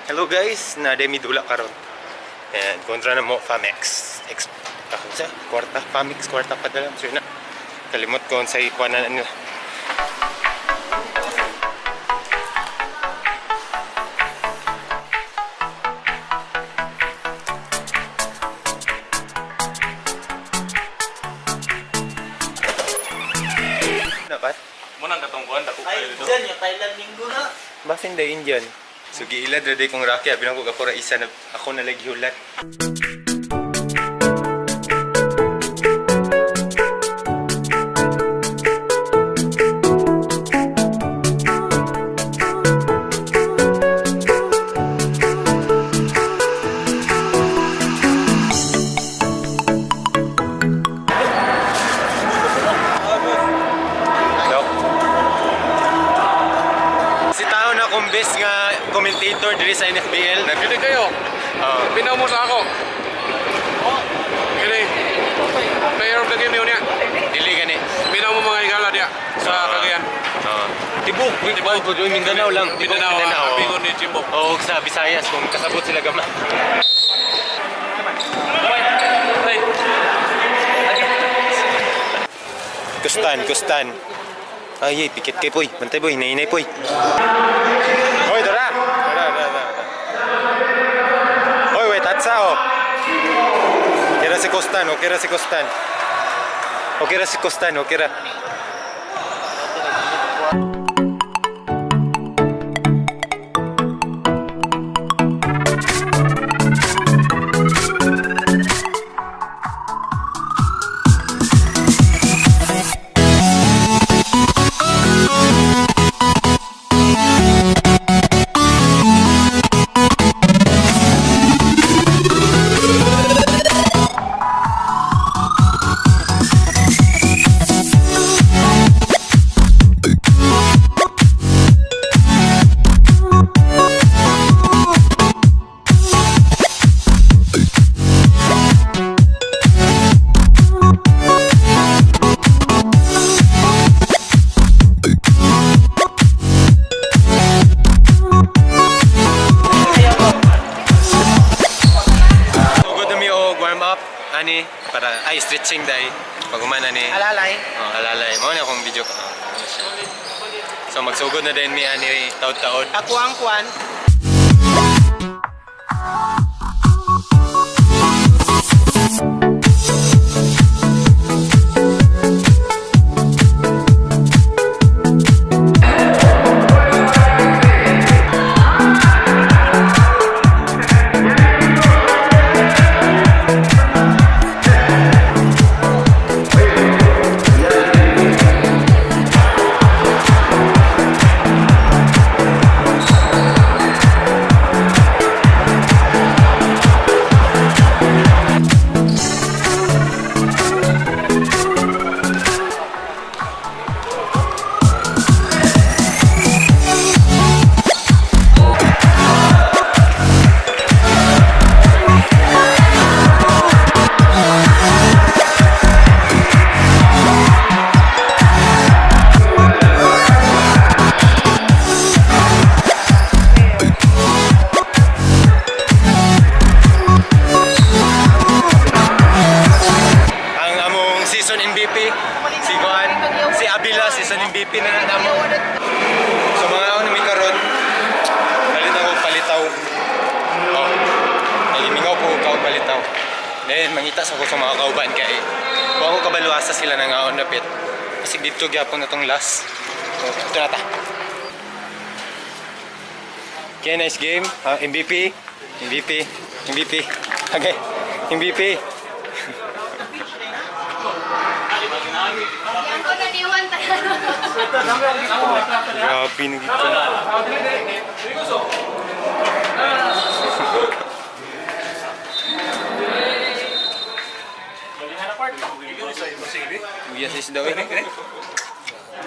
Hello guys, na demi dula karon. And kontra na mo Famex. X sa kwarta Famex kwarta padala sure na. Kalimot ko unsay kuan na nila. Dapat Munang katong kuan dako Ay, kayo dito. dyan, yung Thailand linggo na. Basin day Indian. So giilad ra day kong raki, abi nako ako ra isa na ako na lagi hulat. Dok. Si tao na akong best nga commentator diri sa NFBL. Dili kayo. Oh. Pinaw mo sa ako. Kini. Player of the game niya. Dili gani. Pinaw mo mga higala diya sa Cagayan. Oh. Tibok, tibok po Mindanao lang. Tibok Mindanao, Mindanao. amigo ni Jimbo. Oo, sa Visayas kung kasabot sila gama. Hey. Kustan, kustan. Ay, ay, pikit kay poy. Bantay boy, hinahinay poy. Hoy, dara. Dara, dara, dara. Hoy, wait, tatsa oh. Kira si Kustan, okay ra si Kustan. Okay ra si Kustan, okay ra. Sugod na mi og warm up ani para ay stretching dai pag human ani. Alalay. Oh, alalay. Mao na akong video ko. Oh, ano siya. So magsugod na din mi ani taod-taod. Ako ang kuan. Ang among season MVP si Kuan, si Abila season MVP na namo. So mga ako mi karon palit ako palitaw. Oh. Nalimingaw po ko palitaw. Then mangita sa ko sa mga kauban kay wa ko kabaluasa sila nangaon dapit. Kasi dito gyapon na tong last. So, ito na ta. Okay, nice game. MVP. MVP. MVP. Okay. MVP. Yang ko naniwan tayo. Grabe na gito. Uya sa isda eh.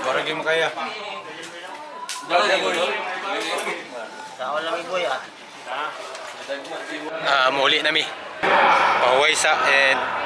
Para gyud makaya. Sao lang iboy ah. Muuli na mi. Pahuway sa and